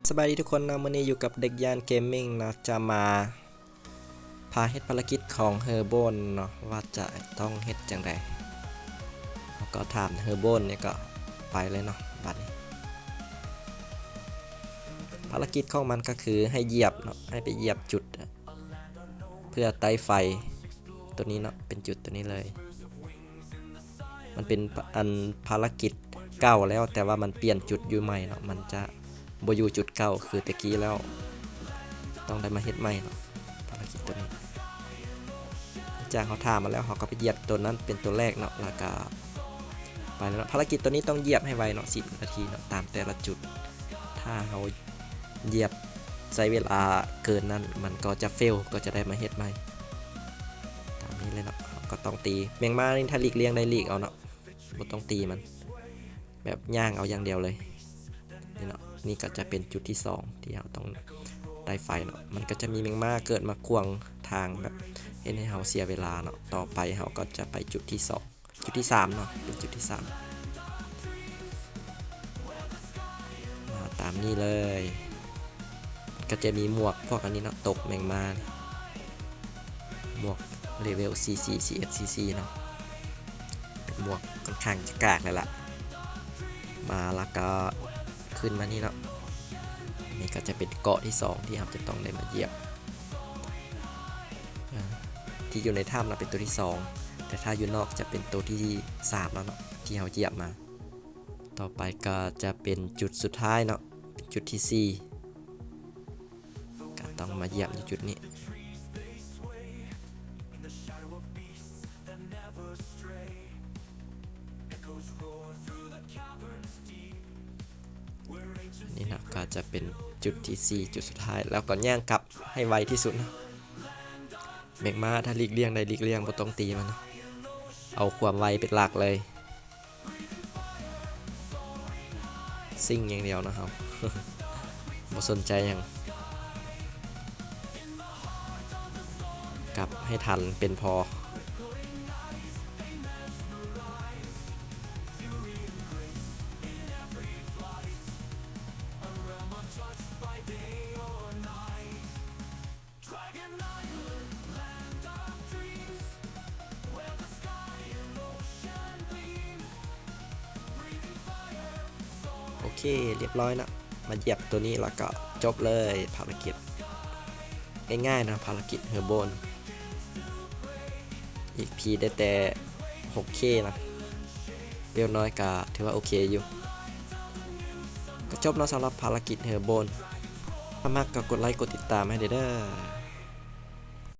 ສະບາຍດີທຸກຄົນເນາະ, ມື້ນີ້ຢູ່ກັບເດັກຢ້ານເກມມິງເນາະ, ຈະມາພາເຮັດພາລະກິດຂອງເຮີໂບນເນາະ ວ່າຈະຕ້ອງເຮັດຈັ່ງໃດ. ເຮົາກໍຖາມເຮີໂບນນີ້ກໍໄປເລີຍເນາະ. ບັດນີ້ພາລະກິດຂອງມັນກໍຄືໃຫ້ຢຽບເນາະ, ໃຫ້ໄປຢຽບຈຸດ ເພື່ອໄຕ້ໄຟຕົວນີ້ເນາະ, ເປັນຈຸດຕົວນີ້ເລີຍ. ມັນເປັນ ອັນ ພາລະກິດເກົ່າແລ້ວ, ແຕ່ວ່າມັນປ່ຽນຈຸດຢູ່ໃໝ່ເນາະ, ມັນຈະບໍ່ຢູ່ຈຸດເກົ່າຄືແຕ່ກີ້ແລ້ວ, ຕ້ອງໄດ້ມາເຮັດໃໝ່ເນາະ ພາລະກິດຕົວນີ້. ຫຼັງຈາກເຮົາຖາມມາແລ້ວ, ເຮົາກໍໄປຢຽບຕົວນັ້ນເປັນຕົວແລກເນາະ, ແລ້ວກໍໄປແລ້ວເນາະ. ພາລະກິດຕົວນີ້ຕ້ອງຢຽບໃຫ້ໄວເນາະ, ສິບນາທີເນາະ ຕາມແຕ່ລະຈຸດ. ຖ້າເຮົາຢຽບໃຊ້ເວລາເກີນນັ້ນ, ມັນກໍຈະເຟວ, ກໍຈະໄດ້ມາເຮັດໃໝ່. ຕາມນີ້ເລີຍເນາະ, ເຮົາກໍຕ້ອງຕີແມງມ້ານີ້. ຖ້າຫຼີກລ່ຽງໄດ້ຫຼີກເອົາເນາະ, ບໍ່ຕ້ອງຕີມັນ, ແບບຍ່າງເອົາຢ່າງດຽວເລີຍ. ນີ້ເນາະ, ນີ້ກໍຈະເປັນຈຸດທີສອງທີ່ເຮົາຕ້ອງໄຕ້ໄຟເນາະ. ມັນກໍຈະມີແມງມ້າເກີດມາຂວາງທາງ, ແບບເຮັດໃຫ້ເຮົາເສຍເວລາເນາະ. ຕໍ່ໄປເຮົາກໍຈະໄປຈຸດທີສອງ ຈຸດທີສາມເນາະ, ເປັນຈຸດທີສາມ. ມາຕາມນີ້ເລີຍ, ກໍຈະມີໝວກພວກອັນນີ້ເນາະ, ຕົກແມງມ້າ, ໝວກເລເວວສີ່ສິບສີ່ ເອັຟ ສີ່ສິບສີ່ເນາະ, ເປັນໝວກຂ້ອນຂ້າງຈະກາກເລີຍລະ. ມາແລ້ວກໍຂຶ້ນມານີ້ເນາະ, ນີ້ກໍຈະເປັນເກາະທີສອງທີ່ເຮົາຈະຕ້ອງໄດ້ມາຢຽບ. ອາ ທີ່ຢູ່ໃນຖ້ຳນະເປັນຕົວທີສອງ, ແຕ່ຖ້າຢູ່ນອກຈະເປັນຕົວທີສາມແລ້ວເນາະ ທີ່ເຮົາຢຽບມາ. ຕໍ່ໄປກໍຈະເປັນຈຸດສຸດທ້າຍເນາະ, ເປັນຈຸດທີສີ່, ກໍຕ້ອງມາຢຽບຢູ່ຈຸດນີ້. ນີ້ນະ ກໍຈະເປັນຈຸດທີສີ່ ຈຸດສຸດທ້າຍ, ແລ້ວກໍຍ່າງກັບໃຫ້ໄວທີ່ສຸດນະ. ແມງມ້າ ຖ້າຫຼີກລ່ຽງໄດ້ຫຼີກລ່ຽງ, ບໍ່ຕ້ອງຕີມັນນະ, ເອົາຄວາມໄວເປັນຫຼັກເລີຍ, ຊິ່ງຢ່າງດຽວນະເຮົາ, ບໍ່ສົນໃຈຫຍັງ. ກັບໃຫ້ທັນເປັນພໍ. ໂອເຄ ລຽບຮ້ອຍເນາະ, ມາຢຽບຕົວນີ້ແລ້ວກໍຈົບເລີຍ ພາລະກິດງ່າຍໆເນາະ, ພາລະກິດເຮີໂບນ. ອີເອັກພີ ໄດ້ແຕ່ຫົກເຄນະ, ເວວນ້ອຍກໍຖືວ່າໂອເຄຢູ່. ກໍຈົບເນາະ ສຳລັບພາລະກິດເຮີໂບນ. ຖ້າມັກກໍກົດໄລກົດຕິດຕາມໃຫ້ເດີ.